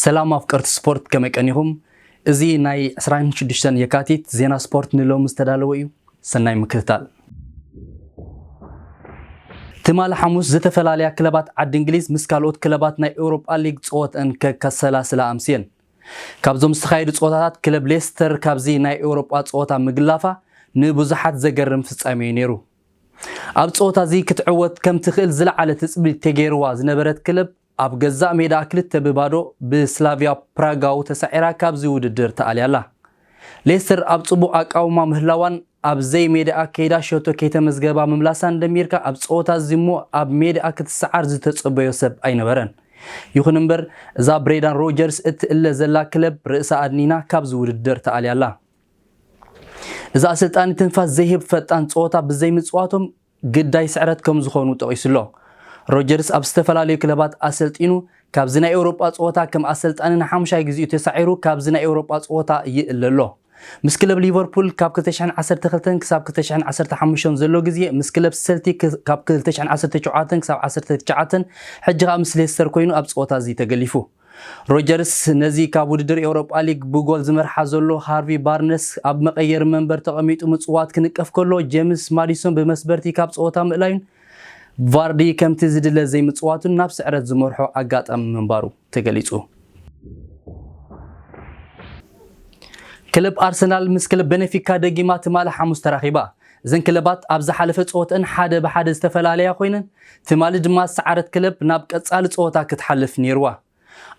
ሰላም ኣፍቀርቲ ስፖርት፣ ከመይ ቀኒኹም? እዚ ናይ ዕስራን ሽዱሽተን የካቲት ዜና ስፖርት ንሎሚ ዝተዳለወ እዩ። ሰናይ ምክትታል። ትማሊ ሓሙስ ዝተፈላለያ ክለባት ዓዲ እንግሊዝ ምስ ካልኦት ክለባት ናይ ኤውሮጳ ሊግ ጸወተን ከከሰላስላ ኣምስየን። ካብዞም ዝተኻየዱ ጸወታታት ክለብ ሌስተር ካብዚ ናይ ኤውሮጳ ጸወታ ምግላፋ ንብዙሓት ዘገርም ፍጻሜ እዩ ነይሩ። ኣብ ጸወታ እዚ ክትዕወት ከም ትኽእል ዝለዓለ ትጽቢት ተገይርዋ ዝነበረት ክለብ ኣብ ገዛእ ሜዳ ክልተ ብባዶ ብስላቪያ ፕራጋው ተሳዒራ ካብዚ ውድድር ተኣልያ ኣላ። ሌስተር ኣብ ጽቡቕ ኣቃውማ ምህላዋን ኣብ ዘይ ሜዳኣ ከይዳ ሸቶ ከይተመዝገባ ምምላሳን ደሚርካ ኣብ ጸወታ እዚ እሞ ኣብ ሜዳኣ ክትሰዓር ዝተጸበዮ ሰብ ኣይነበረን። ይኹን እምበር እዛ ብሬንዳን ሮጀርስ እትእለ ዘላ ክለብ ርእሳ ኣድኒና ካብዚ ውድድር ተኣልያ ኣላ። እዚ ኣሰልጣኒ ትንፋስ ዘይህብ ፈጣን ጸወታ ብዘይምጽዋቶም ግዳይ ስዕረት ከም ዝኾኑ ጠቒሱ ኣሎ። ሮጀርስ ኣብ ዝተፈላለዩ ክለባት ኣሰልጢኑ ካብዚ ናይ ኤውሮጳ ጸወታ ከም ኣሰልጣኒ ንሓሙሻይ ግዜኡ ተሳዒሩ ካብዚ ናይ ኤውሮጳ ጸወታ ይእለ ኣሎ። ምስ ክለብ ሊቨርፑል ካብ ክልተ ሽሕን ዓሰርተ ክልተን ክሳብ ክልተ ሽሕን ዓሰርተ ሓሙሽተን ዘሎ ግዜ፣ ምስ ክለብ ሰልቲክ ካብ ክልተ ሽሕን ዓሰርተ ትሽዓተን ክሳብ ዓሰርተ ትሽዓተን፣ ሕጂ ከኣ ምስ ሌስተር ኮይኑ ኣብ ጸወታ እዚ ተገሊፉ። ሮጀርስ ነዚ ካብ ውድድር ኤውሮጳ ሊግ ብጎል ዝመርሓ ዘሎ ሃርቪ ባርነስ ኣብ መቐየሪ መንበር ተቐሚጡ ምጽዋት ክንቀፍ ከሎ፣ ጄምስ ማዲሶን ብመስበርቲ ካብ ጸወታ ምእላዩን ቫርዲ ከምቲ ዝድለ ዘይምጽዋቱን ናብ ስዕረት ዝመርሖ ኣጋጣሚ ምንባሩ ተገሊጹ። ክለብ ኣርሰናል ምስ ክለብ ቤኔፊካ ደጊማ ትማሊ ሓሙስ ተራኺባ። እዘን ክለባት ኣብ ዝሓለፈ ጸወተን ሓደ ብሓደ ዝተፈላለያ ኮይነን፣ ትማሊ ድማ ዝሰዓረት ክለብ ናብ ቀጻሊ ጸወታ ክትሓልፍ ነይርዋ።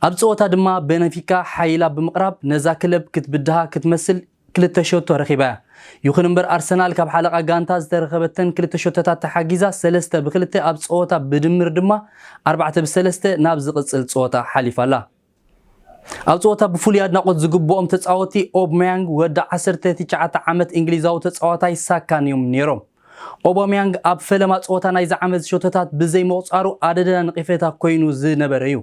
ኣብ ጸወታ ድማ ቤነፊካ ሓይላ ብምቕራብ ነዛ ክለብ ክትብድሃ ክትመስል ክልተ ሸቶ ረኺባ እያ። ይኹን እምበር ኣርሰናል ካብ ሓለቓ ጋንታ ዝተረኸበተን ክልተ ሸቶታት ተሓጊዛ ሰለስተ ብክልተ ኣብ ጸወታ ብድምር ድማ ኣርባዕተ ብሰለስተ ናብ ዝቕጽል ጸወታ ሓሊፋ ኣላ። ኣብ ጸወታ ብፍሉይ ኣድናቖት ዝግብኦም ተጻወቲ ኦብመያንግ ወዲ ዓሰርተ ትሽዓተ ዓመት እንግሊዛዊ ተጻዋታይ ሳካን እዮም ነይሮም። ኦባመያንግ ኣብ ፈለማ ጸወታ ናይዚ ዓመት ሸቶታት ብዘይ ምቑጻሩ ኣደዳ ንቒፈታ ኮይኑ ዝነበረ እዩ።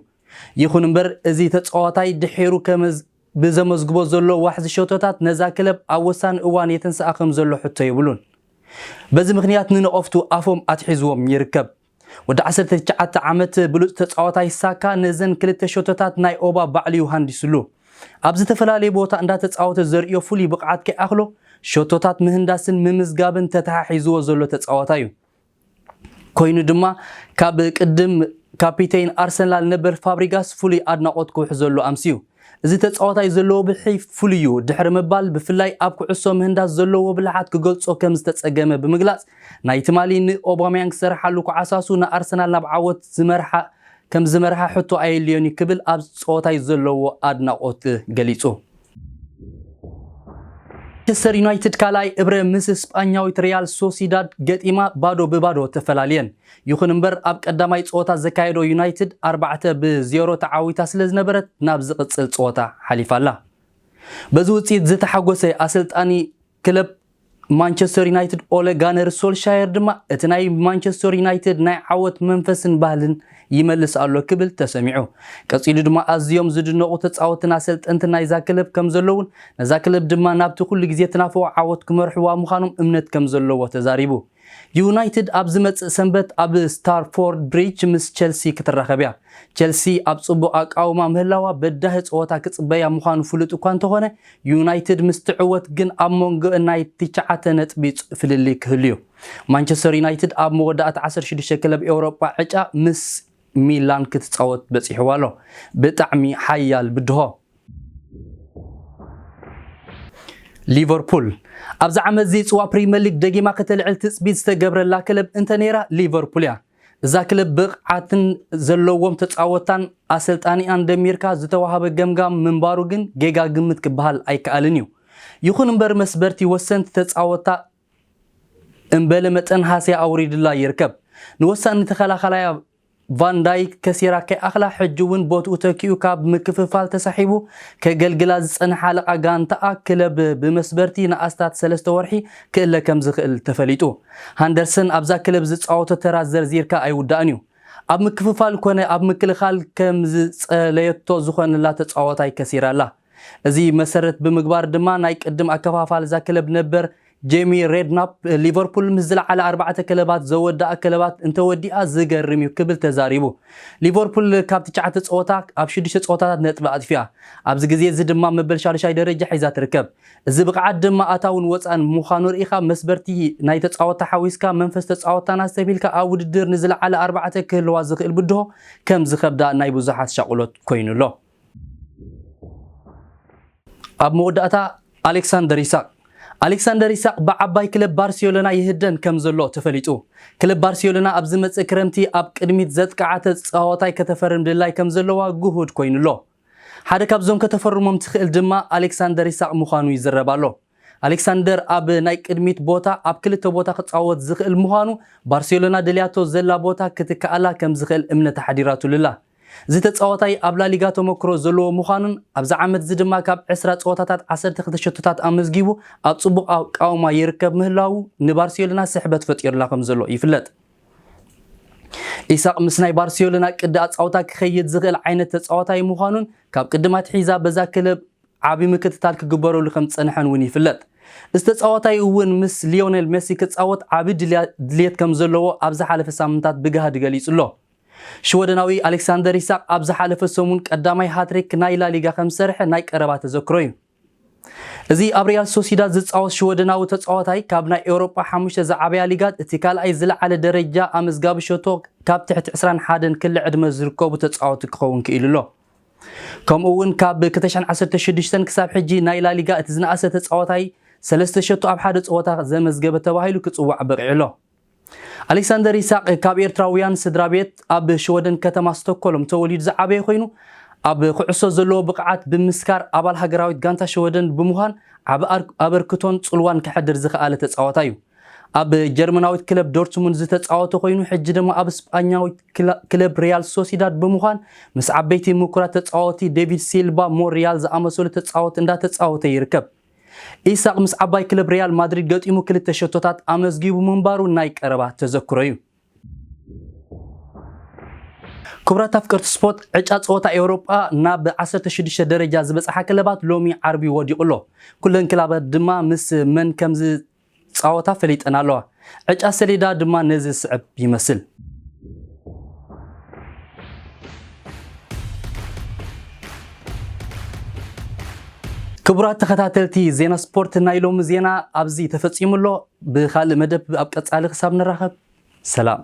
ይኹን እምበር እዚ ተጻዋታይ ድሒሩ ከመዝ-፣ ብዘመዝግቦ ዘሎ ዋሕዚ ሸቶታት ነዛ ክለብ ኣብ ወሳኒ እዋን የተንስኣ ከም ዘሎ ሕቶ የብሉን። በዚ ምኽንያት ንነቐፍቱ ኣፎም ኣትሒዝዎም ይርከብ። ወዲ ዓሰርተ ትሽዓተ ዓመት ብሉጽ ተጻዋታይ ሳካ ነዘን ክልተ ሸቶታት ናይ ኦባ ባዕሉ እዩ ሃንዲስሉ። ኣብ ዝተፈላለየ ቦታ እንዳተጻወተ ዘርእዮ ፍሉይ ብቕዓት ከይኣኽሎ ሸቶታት ምህንዳስን ምምዝጋብን ተተሓሒዝዎ ዘሎ ተጻዋታይ እዩ። ኮይኑ ድማ ካብ ቅድም ካፒቴን ኣርሰናል ነበር ፋብሪጋስ ፍሉይ ኣድናቖት ክውሕዘሉ ኣምስዩ። እዚ ተጻዋታይ ዘለዎ ብልሒ ፍሉይ እዩ ድሕሪ ምባል፣ ብፍላይ ኣብ ኩዕሶ ምህንዳስ ዘለዎ ብልሓት ክገልጾ ከም ዝተጸገመ ብምግላጽ፣ ናይ ትማሊ ንኦባምያንግ ዝሰርሓሉ ኮዓሳሱ ንኣርሰናል ናብ ዓወት ዝመርሓ፣ ከም ዝመርሓ ሕቶ ኣየድልዮን እዩ ክብል ኣብ ጸወታይ ዘለዎ ኣድናቖት ገሊጹ። ማንቸስተር ዩናይትድ ካልኣይ እብረ ምስ ስጳኛዊት ሪያል ሶሲዳድ ገጢማ ባዶ ብባዶ ተፈላልየን። ይኹን እምበር ኣብ ቀዳማይ ጸወታ ዘካየዶ ዩናይትድ ኣርባዕተ ብዜሮ ተዓዊታ ስለ ዝነበረት ናብ ዝቕጽል ጸወታ ሓሊፋ ኣላ። በዚ ውጽኢት ዝተሓጎሰ ኣሰልጣኒ ክለብ ማንቸስተር ዩናይትድ ኦለ ጋነር ሶልሻየር ድማ እቲ ናይ ማንቸስተር ዩናይትድ ናይ ዓወት መንፈስን ባህልን ይመልስ ኣሎ ክብል ተሰሚዑ። ቀጺሉ ድማ ኣዝዮም ዝድነቑ ተጻወትን ኣሰልጠንትን ናይዛ ክለብ ከም ዘለውን ነዛ ክለብ ድማ ናብቲ ኩሉ ግዜ ትናፍቖ ዓወት ክመርሕዋ ምዃኖም እምነት ከም ዘለዎ ተዛሪቡ። ዩናይትድ ኣብ ዝመጽእ ሰንበት ኣብ ስታርፎርድ ብሪጅ ምስ ቸልሲ ክትራኸብ እያ። ቸልሲ ኣብ ጽቡቕ ኣቃውማ ምህላዋ በዳሂ ጸወታ ክጽበያ ምዃኑ ፍሉጥ እኳ እንተኾነ፣ ዩናይትድ ምስ ትዕወት ግን ኣብ መንጎአን ናይ ትሽዓተ ነጥቢ ጽ-፣ ፍልልይ ክህሉ እዩ። ማንቸስተር ዩናይትድ ኣብ መወዳእታ ዓሰርተ ሽዱሽተ ክለብ ኤውሮጳ ዕጫ ምስ ሚላን ክትጻወት በጺሕዋ ኣሎ። ብጣዕሚ ሓያል ብድሆ። ሊቨርፑል። ኣብዚ ዓመት እዚ ጽዋ ፕሪምየር ሊግ ደጊማ ከተልዕል ትጽቢት ዝተገብረላ ክለብ እንተ ነይራ ሊቨርፑል እያ። እዛ ክለብ ብቕዓትን ዘለዎም ተጻወታን ኣሰልጣኒኣን ደሚርካ ዝተዋህበ ገምጋም ምንባሩ ግን ጌጋ ግምት ክበሃል ኣይከኣልን እዩ። ይኹን እምበር መስበርቲ ወሰንቲ ተጻወታ እምበለ መጠን ሃስያ ኣውሪድላ ይርከብ። ንወሳኒ ተኸላኻላያ ቫን ዳይክ ከሲራ ከይኣኽላ፣ ሕጂ እውን ቦትኡ ተኪኡ ካብ ምክፍፋል ተሳሒቡ ከገልግላ ዝጸንሓ ሓለቓ ጋንታኣ ክለብ ብመስበርቲ ንኣስታት ሰለስተ ወርሒ ክእለ ከም ዝኽእል ተፈሊጡ። ሃንደርሰን ኣብዛ ክለብ ዝጻወቶ ተራ ዘርዚርካ ኣይውዳእን እዩ። ኣብ ምክፍፋል ኮነ ኣብ ምክልኻል ከም ዝጸለየቶ ዝኾነላ ተጻዋታይ ከሲራ ኣላ። እዚ መሰረት ብምግባር ድማ ናይ ቅድም ኣከፋፋል እዛ ክለብ ነበር ጄሚ ሬድናፕ፣ ሊቨርፑል ምስ ዝለዓለ ኣርባዕተ ክለባት ዘወደኣ ክለባት እንተወዲኣ ዝገርም እዩ ክብል ተዛሪቡ። ሊቨርፑል ካብ ትሽዓተ ጸወታ ኣብ ሽዱሽተ ጸወታታት ነጥቢ ኣጥፊኣ። ኣብዚ ግዜ እዚ ድማ መበል ሻዱሻይ ደረጃ ሒዛ ትርከብ። እዚ ብቕዓት ድማ ኣታውን ወጻእን ምዃኑ ርኢኻ፣ መስበርቲ ናይ ተጻወትታ ሓዊስካ መንፈስ ተጻወትታን ኣስተብሂልካ ኣብ ውድድር ንዝለዓለ ኣርባዕተ ክህልዋ ዝኽእል ብድሆ ከም ዝኸብዳ ናይ ብዙሓት ሻቕሎት ኮይኑ ኣሎ። ኣብ መወዳእታ ኣሌክሳንደር ኢሳቕ። ኣሌክሳንደር ኢሳቕ ብዓባይ ክለብ ባርሴሎና ይህደን ከም ዘሎ ተፈሊጡ። ክለብ ባርሴሎና ኣብ ዝመጽእ ክረምቲ ኣብ ቅድሚት ዘጥቅዓ ተጻዋታይ ከተፈርም ድላይ ከም ዘለዋ ግሁድ ኮይኑ ኣሎ። ሓደ ካብዞም ከተፈርሞም ትኽእል ድማ ኣሌክሳንደር ኢሳቕ ምዃኑ ይዝረብ ኣሎ። ኣሌክሳንደር ኣብ ናይ ቅድሚት ቦታ ኣብ ክልተ ቦታ ክጻወት ዝኽእል ምዃኑ፣ ባርሴሎና ደልያቶ ዘላ ቦታ ክትከኣላ ከም ዝኽእል እምነት ኣሕዲራትሉ ኣላ። እዚ ተጻዋታይ ኣብ ላሊጋ ተመክሮ ዘለዎ ምዃኑን ኣብዚ ዓመት እዚ ድማ ካብ ዕስራ ጸወታታት ዓሰርተ ክልተ ሸቶታት ኣመዝጊቡ ኣብ ጽቡቕ ኣቃውማ ይርከብ ምህላዉ ንባርሴሎና ስሕበት ፈጢሩላ ከም ዘሎ ይፍለጥ። ኢሳቕ ምስ ናይ ባርሴሎና ቅዲ ኣጻውታ ክኸይድ ዝኽእል ዓይነት ተጻዋታይ ምዃኑን ካብ ቅድም ኣትሒዛ በዛ ክለብ ዓቢ ምክትታል ክግበረሉ ከም ዝጸንሐን እውን ይፍለጥ። እዚ ተጻዋታይ እውን ምስ ሊዮኔል ሜሲ ክጻወት ዓቢ ድልያ-፣ ድልየት ከም ዘለዎ ኣብ ዝሓለፈ ሳምንታት ብጋህዲ ገሊጹ ኣሎ። ሽወደናዊ ኣሌክሳንደር ኢሳቕ ኣብ ዝሓለፈ ሰሙን ቀዳማይ ሃትሪክ ናይ ላሊጋ ከም ዝሰርሐ ናይ ቀረባ ተዘክሮ እዩ። እዚ ኣብ ሪያል ሶሲዳድ ዝጻወት ሽወደናዊ ተጻዋታይ ካብ ናይ ኤውሮጳ ሓሙሽተ ዝዓበያ ሊጋት እቲ ካልኣይ ዝለዓለ ደረጃ ኣመዝጋቢ ሸቶ ካብ ትሕቲ ዕስራን ሓደን ክሊ ዕድመ ዝርከቡ ተጻወቲ ክኸውን ክኢሉ ኣሎ። ከምኡ እውን ካብ ክልተ ሽሕን ዓሰርተ ሽዱሽተን ክሳብ ሕጂ ናይ ላሊጋ እቲ ዝነኣሰ ተጻዋታይ ሰለስተ ሸቶ ኣብ ሓደ ጸወታ ዘመዝገበ ተባሂሉ ክጽዋዕ በቒዑ ኣሎ። ኣሌክሳንደር ኢሳቕ ካብ ኤርትራውያን ስድራ ቤት ኣብ ሽወደን ከተማ ስቶኮልም ተወሊዱ ዝዓበየ ኮይኑ፣ ኣብ ኩዕሶ ዘለዎ ብቕዓት ብምስካር ኣባል ሃገራዊት ጋንታ ሽወደን ብምዃን ዓቢ ኣር-፣ ኣበርክቶን ጽልዋን ከሕድር ዝኸኣለ ተጻዋታይ እዩ። ኣብ ጀርመናዊት ክለብ ዶርትሙንድ ዝተጻወተ ኮይኑ፣ ሕጂ ድማ ኣብ ስጳኛዊት ክላ-፣ ክለብ ሪያል ሶሲዳድ ብምዃን ምስ ዓበይቲ ምኩራት ተጻወቲ ዴቪድ ሲልባ፣ ሞንሪያል ዝኣመሰሉ ተጻወቲ እንዳተጻወተ ይርከብ። ኢሳቕ ምስ ዓባይ ክለብ ሪያል ማድሪድ ገጢሙ ክልተ ሸቶታት ኣመዝጊቡ ምንባሩ ናይ ቀረባ ተዘክሮ እዩ። ክቡራት ኣፍቀርቲ ስፖርት፣ ዕጫ ጸወታ ኤውሮጳ ናብ ዓሰርተ ሽዱሽተ ደረጃ ዝበጽሓ ክለባት ሎሚ ዓርቢ ወዲቑ ኣሎ። ኩለን ክለባት ድማ ምስ መን ከም ዝጻወታ ፈሊጠን ኣለዋ። ዕጫ ሰሌዳ ድማ ነዚ ዝስዕብ ይመስል። ክቡራት ተኸታተልቲ ዜና ስፖርት፣ ናይ ሎሚ ዜና ኣብዚ ተፈጺሙ ኣሎ። ብኻልእ መደብ ኣብ ቀጻሊ ክሳብ ንራኸብ፣ ሰላም።